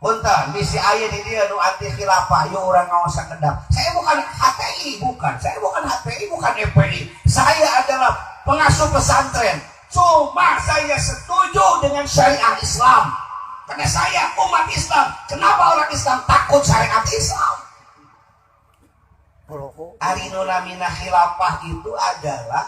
Punten, misi aya di dia nu anti khilafah, yuk urang ngaos sakedap. Saya bukan HTI, bukan. Saya bukan HTI, bukan FPI. Saya adalah pengasuh pesantren. Cuma saya setuju dengan syariah Islam. Karena saya umat Islam. Kenapa orang Islam takut syariat Islam? Ari nu namina khilafah itu adalah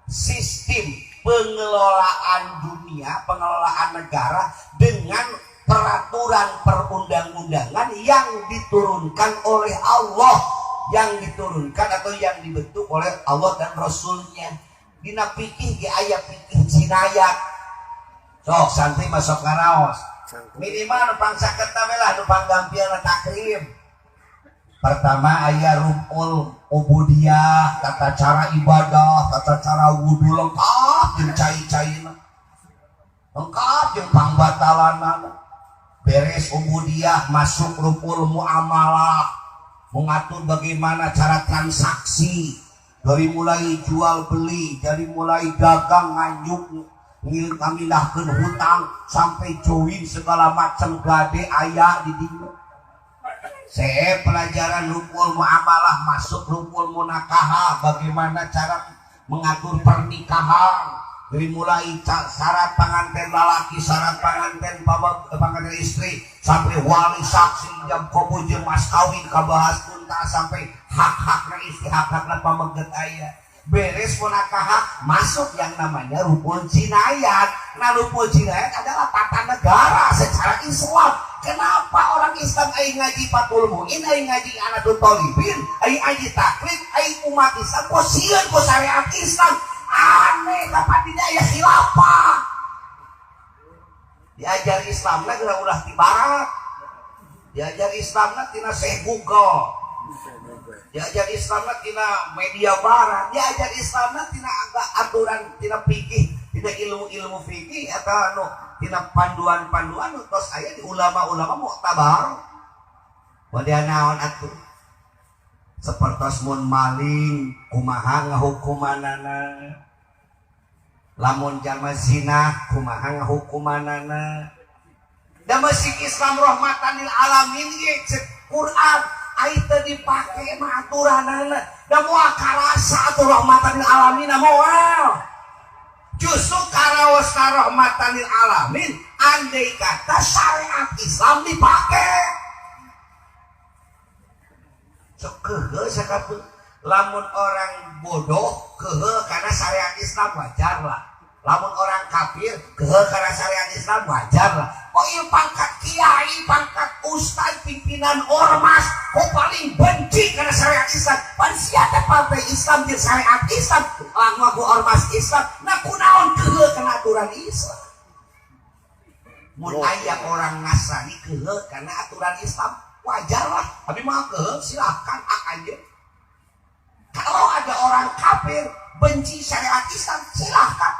sistem pengelolaan dunia, pengelolaan negara dengan peraturan perundang-undangan yang diturunkan oleh Allah, yang diturunkan atau yang dibentuk oleh Allah dan Rasulnya. Dina fikih ge aya fikih jinayat. Sok santri masuk ngaraos. Minimal nu pangsakeutna we lah, nu panggampiana Taqrib. Pertama aya rukul ubudiyah, tata cara ibadah, tata cara wudu lengkap jeung cai-caina. Lengkap jeung pangbatalanana. Beres ubudiyah masuk rukul muamalah, mengatur bagaimana cara transaksi dari mulai jual beli, dari mulai dagang, nganjuk, ngamindahkeun hutang sampai join segala macam gade aya di dinya. Saya pelajaran rukul muamalah masuk rukul munakahah, bagaimana cara mengatur pernikahan dari mulai syarat pengantin lalaki, syarat pengantin pengantin istri, sampai wali saksi, jam kabul jeung mas kawin kabahas tuntas, sampai hak-hakna istri, hak-hakna pameget aya. Beres munakahah masuk yang namanya rukul jinayat. Nah, rukul jinayat adalah tata negara secara Islam. Kenapa orang Islam aing ngaji Fathul Muin, aing ngaji I'anatul Thalibin, aing ngaji Taqrib, aing umat Islam kok sieun ku syariat Islam? Aneh, kapan tidak aya khilafah? Diajar Islamna geura ulah ti barat. Diajar Islamna tina Syekh Google. Diajar Islamna tina media barat. Diajar Islamna tina agak aturan, tina fikih, tina ilmu-ilmu fikih atau anu tina panduan-panduan nu tos aya di ulama-ulama muktabar. Model naon atuh? Sepertos mun maling kumaha ngahukumanana, lamun jalma zina kumaha ngahukumanana. Da masih Islam rahmatan lil alamin ge cek Quran ai teu dipake mah aturanana, da moal karasa atuh rahmatan lil alamin moal. Justru karaos rahmatan lil alamin andai kata syariat Islam dipake. Sok kehe sakapun lamun orang bodoh kehe karena syariat Islam, wajar lah. Lamun orang kafir kehe karena syariat Islam, wajar lah. Kok ieu pangkat kiai, pangkat ustad, pimpinan ormas kok paling benci karena syariat Islam? Pan sia teh partai Islam jeung syariat Islam, ngaku ormas Islam. Nah, kunaon kehe kana aturan Islam? Mun aya orang Nasrani kehe karena aturan Islam, wajar lah. Tapi mah kehe silahkan, hak aja. Kalau ada orang kafir benci syariat Islam, silahkan.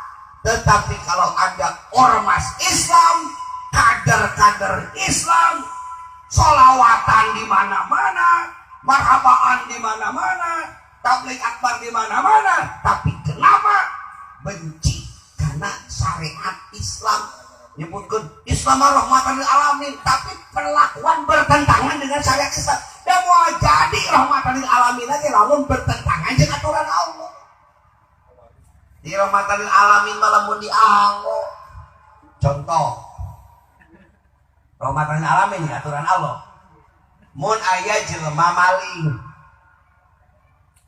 Tetapi kalau ada ormas Islam, kader-kader Islam, solawatan di mana-mana, marhabaan di mana-mana, tabligh akbar di mana-mana, tapi kenapa benci karena syariat Islam? Nyebutkan Islam rahmatan lil alamin, tapi perlakuan bertentangan dengan syariat Islam. Dan mau jadi rahmatan lil alamin aja lamun bertentangan dengan aturan Allah. Di rahmatan lil alamin malah mun dianggo. Contoh rahmatan lil alamin aturan Allah. Mun aya jelema maling,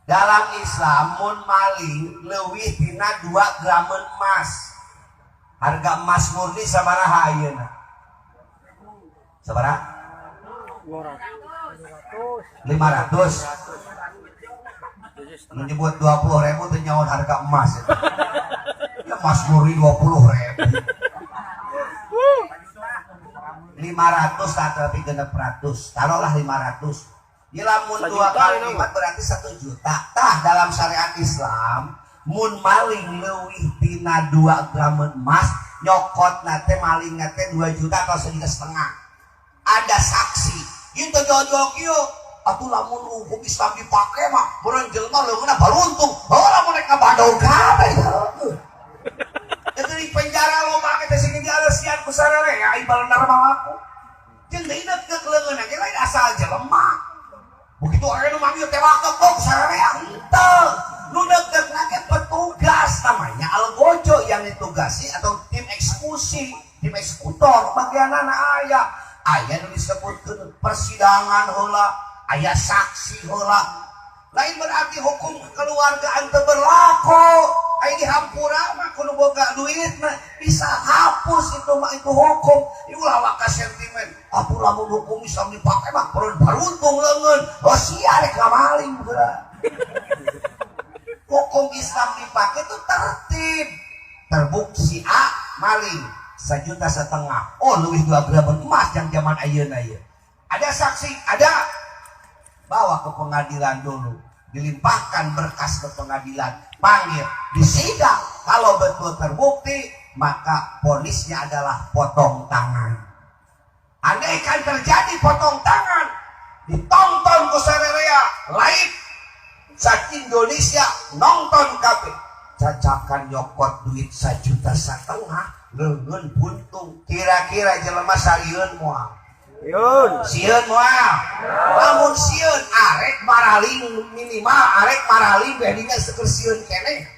dalam Islam mun maling leuwih tina 2 gram emas. Harga emas murni sabaraha ayeuna? Sabaraha? 500. Menyebut 20 ribu tuh nyawa harga emas itu. Ya, emas murni 20 ribu. 500 lah, tapi 600. Taruhlah 500. Ya, lamun dua kali lipat berarti 1 juta. Tah, dalam syariat Islam mun maling leuwih tina 2 gram emas, nyokot nate maling nate 2 juta atau 1,5 juta. Ada saksi. Itu jauh-jauh kieu. Atuh lamun hukum Islam dipake mah meureun jelema leungeunna baruntung. Oh, lamun rek ngabadog kabeh. Itu di penjara loba kita sing dialesian ku sarere ya ibalah mah aku. Jeung deui neukkeuk leungeun ge lain asal jelema. Begitu aya nu manggil tewak kok sararea henteu. Nu neukkeuk ge petugas namanya algojo yang ditugasi atau tim eksekusi, tim eksekutor bagianana aya. Aya nu disebutkeun persidangan heula, aya saksi heula. Lain berarti hukum kekeluargaan teu berlaku. Aya dihampura mah kudu boga duit mah bisa hapus itu mah, itu hukum. Ieu ulah waka sentimen. Ampun, lamun hukum Islam dipake mah perlu baruntung leungeun. Oh, sia rek ngamaling geura. Hukum Islam dipakai itu tertib. Terbukti si A maling 1,5 juta. Oh, lebih 2 gram emas yang zaman ayeuna ieu. Ada saksi, ada. Bawa ke pengadilan dulu. Dilimpahkan berkas ke pengadilan, panggil, disidang. Kalau betul terbukti, maka vonisnya adalah potong tangan. Andaikan terjadi potong tangan, ditonton ku sarerea, live sa Indonesia nonton kabeh. Cacakan nyokot duit 1,5 juta, leungeun buntung. Kira-kira jelema sarieun moal? Yun. Sieun moal? Lamun sieun arek maraling, minimal arek maraling bedinya seker sieun keneh.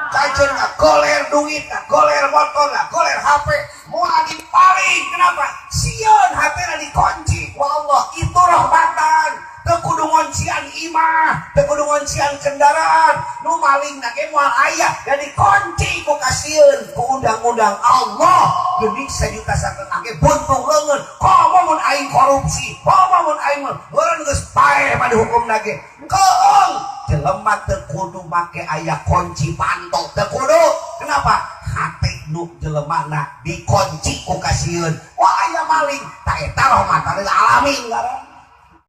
Kajeun ngagoler duit, ngagoler motor, ngagoler HP, moal dipaling. Kenapa? Sieun hatena dikunci ku Allah. Itu rahmatan. Teu kudu ngoncian imah, teu kudu ngoncian kendaraan. Nu maling na ge moal aya, dan dikunci ku kasieun ku undang-undang Allah. Geuning 1,5 juta ge buntung leungeun. Komo mun aing korupsi, komo mun aing mah meureun geus paeh mah dihukumna ge. Keung jelema teu kudu make aya kunci panto, teu kudu. Kenapa? Hate nu jelemana dikunci ku kasieun. Wah, aya maling, ta eta rahmatan lil alamin ngaranna.